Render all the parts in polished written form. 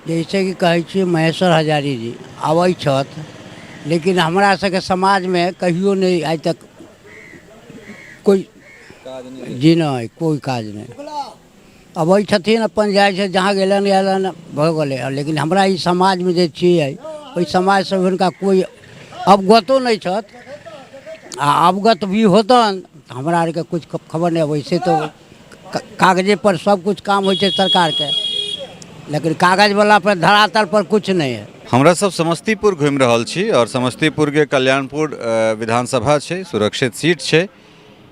जैसे कि कहै छियै महेश्वर हजारी जी आबै छथि, लेकिन हमरा सबके समाजमे कहियो नहि आइ तक कोइ जी नहि, कोइ काज नहि अबै छथिन। अपन जाइ छै जहाँ गेलनि अयलनि, भऽ गेलै। लेकिन हमरा ई समाजमे जे छियै, ओहि समाजसँ हुनका कोइ अवगतो नहि छथि, आ अवगत भी होतनि तऽ हमरा आरके किछु खबर नहि अबै छै। तऽ कागजे पर सब कुछ काम होइ छै सरकारके, लेकिन कागजवला पर धरातल पर कुछ नहि है। हमरा सब समस्तीपुर घुमि रहल छी और समस्तीपुरके कल्याणपुर विधानसभा छै, सुरक्षित सीट छै।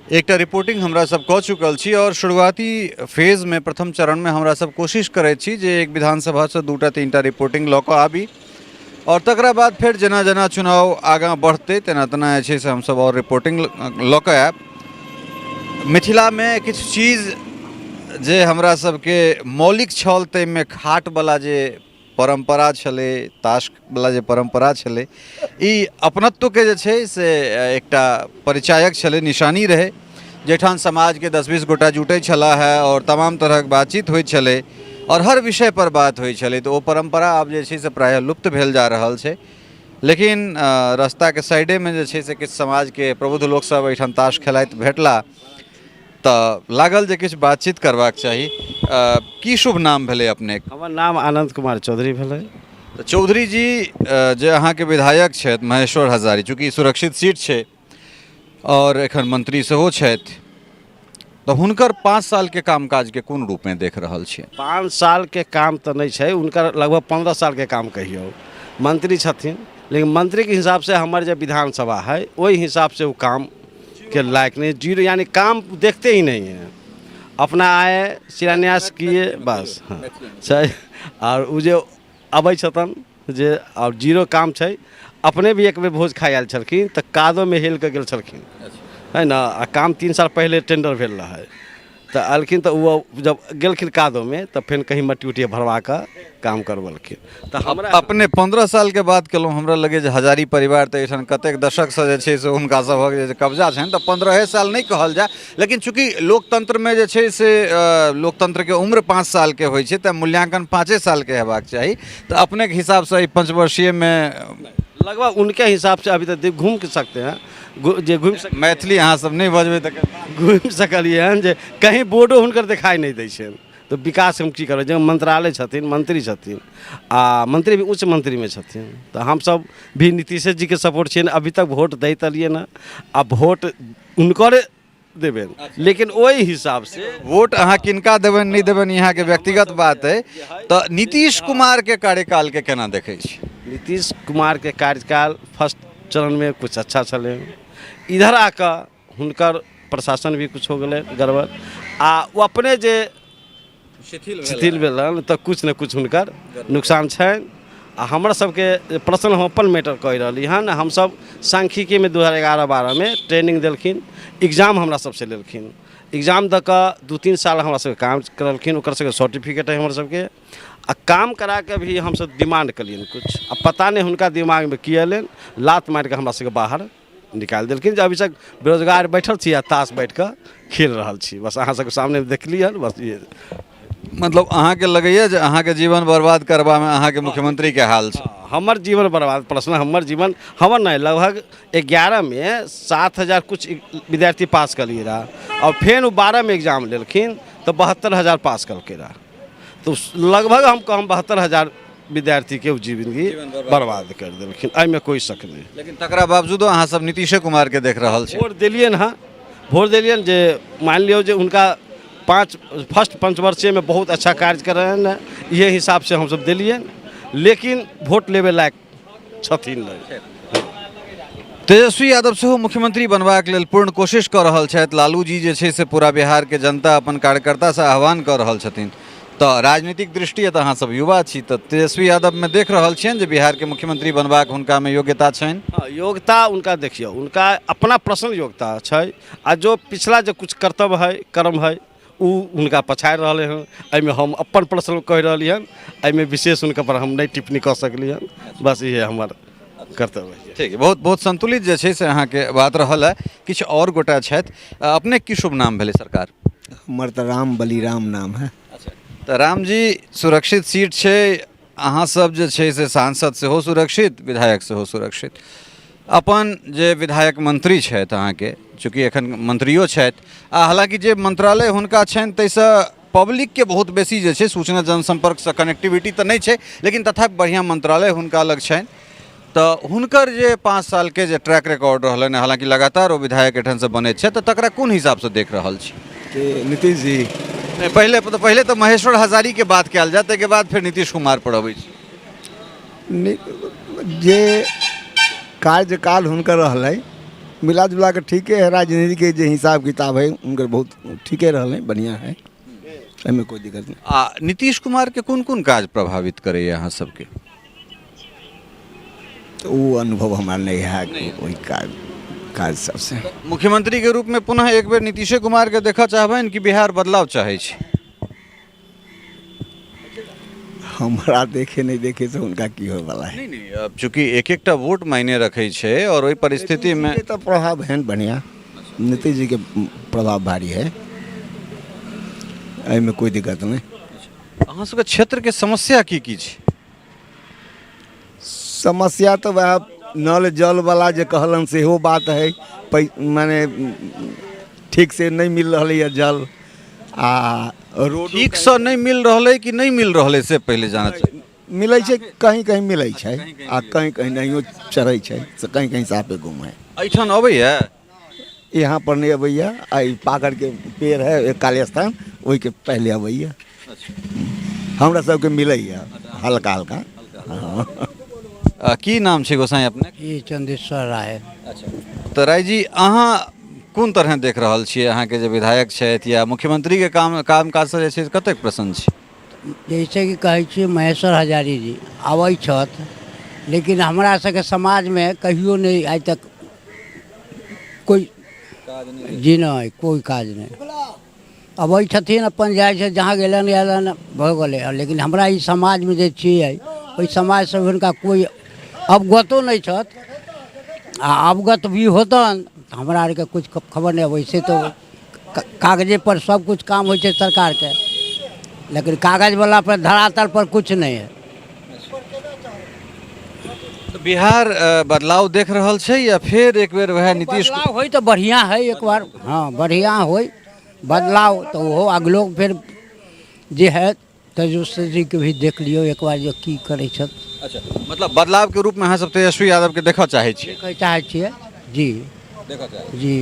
एकटा रिपोर्टिंग हमरा सब कऽ चुकल छी और शुरुआती फेजमे, प्रथम चरणमे हमरा सब कोशिश करैत छी जे एक विधानसभासँ दूटा तीनटा रिपोर्टिंग लऽ कऽ आबी और तकरा बाद फेर जेना जेना चुनाव आगाँ बढ़तै तेना तेना जे छै से हमसब आओर रिपोर्टिंग लऽ कऽ आयब। मिथिलामे किछु चीज जे हमरा सबके मौलिक छल, ताहिमे खाटवला जे परम्परा छलै, ताशवला जे परम्परा छलै, ई अपनत्वके जे छै से एकटा परिचायक छलै, निशानी रहै, जाहिठाम समाजके 10-20 गोटा जुटै छलाह हे आओर तमाम तरहक बातचीत होइत छलै आओर हर विषयपर बात होइ छलै। तऽ ओ परम्परा आब जे छै से प्रायः लुप्त भेल जा रहल छै। लेकिन रस्ताके साइडेमे जे छै से किछु समाजके प्रबुद्ध लोकसभ एहिठाम ताश खेलाइत भेटला, तऽ लागल जे किछु बातचीत करबाक चाही। की शुभ नाम भेलै अपनेके? हमर नाम आनन्द कुमार चौधरी भेलै। तऽ चौधरी जी, जे अहाँके विधायक छथि महेश्वर हजारी, चूँकि सुरक्षित सीट छै आओर एखन मंत्री सेहो छथि, तऽ हुनकर 5 सालके कामकाजके कोन रूपमे देख रहल छियै? 5 सालके काम तऽ नहि छै हुनकर, लगभग 15 सालके काम कहियौ। मंत्री छथिन, लेकिन मंत्रीके हिसाबसँ हमर जे विधानसभा है, ओहि हिसाबसँ ओ कामके लायक नहि, जीरो, यानी काम देखते ही नहीं है। अपना आए, शिलान्यास किए, बस। हाँ, छै। आओर ओ जे अबै छथिन जे, आओर जीरो काम छै। अपने भी एक बेर भोज खाइ आयल छलखिन तऽ कादोमे हेल कऽ गेल छलखिन, है ने? आ काम 3 साल पहिले टेंडर भेल रहै, तऽ एलखिन तऽ ओ जब गेलखिन कादोमे तऽ फेर कहीं मट्टी उट्टी भरवा कऽ काम करबेलखिन। तऽ हमरा अपने 15 सालके बात केलहुँ, हमरा लगै जे हजारी परिवार तऽ एहिठाम कतेक दशकसँ जे छै से हुनका सभक जे कब्जा छनि, तऽ 15 साल नहि कहल जाय। लेकिन चूँकि लोकतंत्रमे जे छै से लोकतंत्रके उम्र 5 सालके होइ छै, तऽ मूल्यांकन 5 सालके हेबाक चाही। तऽ अपनेके हिसाबसँ एहि पंचवर्षीयमे लगभग उनके हिसाब से अभी तक घूम के सकते हैं, जे घूमि सक मैथिली अहाँ सब नहि बजबै तऽ घूमि सकलियै हन जे कहीं बोर्डो हुनकर देखाइ नहि दै छनि, तऽ विकास हम की करबै? जे मंत्रालय छथिन, मंत्री छथिन, आ मंत्री भी उच्च मंत्रीमे छथिन, तऽ हमसब भी नीतीशे जीके सपोर्ट छियनि। अभी तक वोट दैत एलियै हँ आ वोट हुनकरे देबनि, लेकिन ओहि हिसाबसँ वोट अहाँ किनका देबनि नहि देबनि, अहाँके व्यक्तिगत बात अइ। तऽ नीतीश कुमारके कार्यकालके केना देखै छी? नीतीश कुमारके कार्यकाल फर्स्ट चरणमे कुछ अच्छा छलै। इधर आकऽ हुनकर प्रशासन भी कुछ हो गेलै गड़बड़, आ ओ अपने जे शिथिल भेलन, तऽ कुछ ने कुछ हुनकर नुकसान छनि। आ हमर सबके प्रश्न, हम अपन मैटर कहि रहली हन। हमसब सांख्यिकीमे 2011-12मे ट्रेनिंग देलखिन, एग्जाम हमरा सबसँ लेलखिन। एग्जाम दऽ कऽ 2-3 साल हमरा सबके काम करलखिन। ओकर सबके सर्टिफिकेट हइ। हमर सबके आ काम करा कऽ भी हमसब डिमांड केलियनि किछु, आ पता नहि हुनका दिमागमे की एलनि, लात मारि कऽ हमरा सबके बाहर निकालि देलखिन, जे अभी तक बेरोजगार बैठल छी आ ताश बैठ कऽ खेल रहल छी। बस, अहाँ सबके सामने देखली हन, बस ये। मतलब अहाँके लगैया जे अहाँके जीवन बर्बाद करबामे अहाँके मुख्यमंत्रीके हाल छै? हमर जीवन बर्बाद प्रश्न, हमर जीवन, हमर नहि, लगभग 11मे 7000 कुछ विद्यार्थी पास कलियै रहए, आओर फेर ओ 12मे एग्जाम लेलखिन तऽ 72,000 पास केलकै रहए। तऽ लगभग हम कहम 72,000 विद्यार्थीके ओ जिंदगी बर्बाद करि देलखिन, एहिमे कोइ शक नहि। लेकिन तकरा बावजूदो अहाँ सब नीतीशे कुमारके देख रहल छी? वोट देलियनि हँ, वोट देलियनि जे मानि लियौ जे हुनका पाँच फर्स्ट पंचवर्षीयमे बहुत अच्छा कार्य कर रहनि हँ, इहे हिसाबसँ हमसब देलियनि, लेकिन वोट लेबे लायक छथिन नहि। तेजस्वी यादव सेहो मुख्यमंत्री बनबाक लेल पूर्ण कोशिश कऽ रहल छथि। लालू जी जे छै से पूरा बिहारके जनता, अपन कार्यकर्तासँ आह्वान कऽ रहल छथिन। तऽ राजनीतिक दृष्टिए तऽ अहाँ सब युवा छी, तऽ तेजस्वी यादवमे देख रहल छियनि जे बिहारके मुख्यमंत्री बनबाक हुनकामे योग्यता छनि? हँ, योग्यता हुनका देखियौ, हुनका अपना पर्सनल योग्यता छै, आ जो पिछला जे कुछ कर्तव्य है, कर्म है, ओ हुनका पछाड़ि रहलै हँ। एहिमे हम अपन पर्सनल कहि रहली हन, एहिमे विशेष हुनका पर हम नहि टिप्पणी कऽ सकली हन। बस, इहे हमर कर्तव्य है। ठीक, बहुत बहुत संतुलित जे छै से अहाँके बात रहल है। किछु आओर गोटा छथि। अपने की शुभ नाम भेलै सरकार? हमर तऽ राम बलिराम नाम है। तऽ रामजी, सुरक्षित सीट छै। अहाँ सब जे छै से सांसद सेहो सुरक्षित, विधायक सेहो सुरक्षित। अपन जे विधायक मंत्री छथि अहाँके, चूँकि एखन मंत्रियो छथि, आ हालाँकि जे मंत्रालय हुनका छनि ताहिसँ पब्लिकके बहुत बेसी जे छै सूचना जनसम्पर्कसँ कनेक्टिविटी तऽ नहि छै, लेकिन तथापि बढ़िआँ मंत्रालय हुनका लग छनि। तऽ हुनकर जे 5 सालके जे ट्रैक रिकॉर्ड रहलनि, हालाँकि लगातार ओ विधायक एहिठामसँ बनैत छथि, तऽ तकरा कोन हिसाबसँ देख रहल छी? के नीतीश जी? नहि, पहिले तऽ महेश्वर हजारीके बात कयल जाय, ताहिके बाद फेर नीतीश कुमार पर अबै छी। जे कार्यकाल हुनकर रहलै मिला जुला कऽ ठीके है। राजनीतिके जे हिसाब किताब है हुनकर, बहुत ठीके रहलै, बढ़िआँ है, एहिमे कोइ दिक्कत नहि। आ नीतीश कुमारके कोन कोन काज प्रभावित करैए अहाँ सबके? तऽ ओ अनुभव हमरा नहि है ओहि काज काज सबसँ। मुख्यमंत्रीके रूपमे पुनः एक बेर नीतीशे कुमारके देखऽ चाहबनि कि बिहार बदलाव चाहै छै? हमरा देखे नहि देखे से हुनका की होयवला है। नहि, अब चूँकि एक एकटा वोट मायने रखै छै आओर ओहि परिस्थितिमे नीतीश जी के तऽ प्रभाव है बढ़िआँ, नीतीश जीके प्रभाव भारी है, एहिमे कोइ दिक्कत नहि। अहाँ सबके क्षेत्रके समस्या की की छै? समस्या तऽ वएह नल जलवला जे कहलनि सेहो बात है, मने ठीक से नहि मिल रहलैए जल आ रोड। ठीकसँ नहि मिल रहलै कि नहि मिल रहलै, से पहिले जानऽ चाही। मिलै छै, कहीं कहीं मिलै छै आ कहीं कहीं नहियो चढ़ै छै, से कहीं कहीं साफे गुम है। एहिठाम अबैए? यहाँ पर नहि अबैया, आ ई पाकड़के पेड़ है एक काली स्थान, ओहिके पहले अबैया, हमरा सबके मिलैया हल्का हल्का, हँ। की नाम छै गोसाई अपने? ई चंदेश्वर राय। तऽ राय जी, अहाँ कोन तरहे देख रहल छियै अहाँके जे विधायक छथि या मुख्यमंत्रीके काम काम काजसँ जे छै से कतेक प्रसन्न छी? जैसे कि कहै छियै, महेश्वर हजारी जी आबै छथि, लेकिन हमरा सबके समाजमे कहियो नहि आइ तक कोइ जी नहि, कोइ काज नहि। अबै छथिन, अपन जाइ छै, जहाँ गेलनि अयलनि भऽ गेलै। लेकिन हमरा ई समाजमे जे छियै, ओहि समाजसँ हुनका कोइ अवगतो नहि छथि, आ अवगत भी होतनि तऽ हमरा आरके किछु खबर नहि। वैसे तऽ कागजे पर सब कुछ काम होइ छै सरकारके, लेकिन कागजवला पर धरातल पर किछु नहि है। तऽ बिहार बदलाव देख रहल छै या फेर एक बेर वएह नीतीश? बदलाव होइ तऽ बढ़िआँ है एक बार, हँ, बढ़िआँ होइ बदलाव तऽ ओहो अगलो फेर जे है तेजस्वी जीके भी देख लियौ एक बार जे की करै छथि। अच्छा, मतलब बदलावके रूपमे अहाँ सब तेजस्वी यादवके देखऽ चाहै छियै? देखै चाहै छियै जी। देखऽ चाहै जी।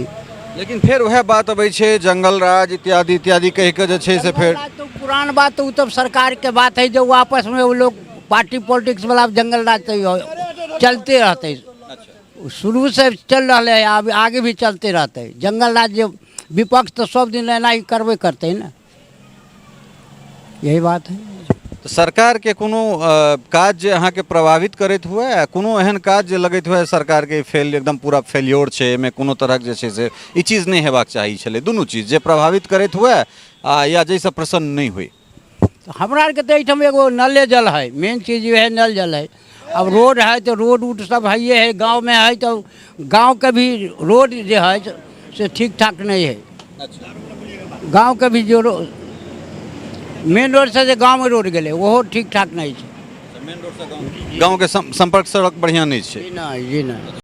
लेकिन फेर वएह बात अबै छै, जंगल राज इत्यादि इत्यादि कहि कऽ जे छै से फेर जंगल राज तो पुरान बात, तो तब सरकार के बात है जो आपस में वो लोग पार्टी पॉलिटिक्स वाला। जंगल राज तो यो चलते रहते, शुरू से चल रहा है, अब आगे भी चलते रहते। जंगल राज जे विपक्ष तो सब दिन एना ही करबे करते ना, यही बात है। तऽ सरकारके कोनो काज जे अहाँके प्रभावित करैत हुए आ कोनो एहन काज जे लगैत हुए सरकारके फेल, एकदम पूरा फेल्योर छै, एहिमे कोनो तरहक जे छै से ई चीज नहि हेबाक चाही छलै, दुनू चीज जे प्रभावित करैत हुए आ या जाहिसँ प्रसन्न नहि होइ? तऽ हमरा आरके तऽ एहिठाम एगो नले जल है, मेन चीज है नल जल है। अब रोड है तऽ रोड उड सब हइए है, गाँवमे है तऽ गाँवके भी रोड जे है से ठीक ठाक नहि है। गाँवके भी जो मेन रोड से जे गाँवमे रोड गेलै, ओहो ठीक ठाक नहि छै। गाँवके सम्पर्क सड़क बढ़िआँ नहि छै? जी नहि, जी नहि।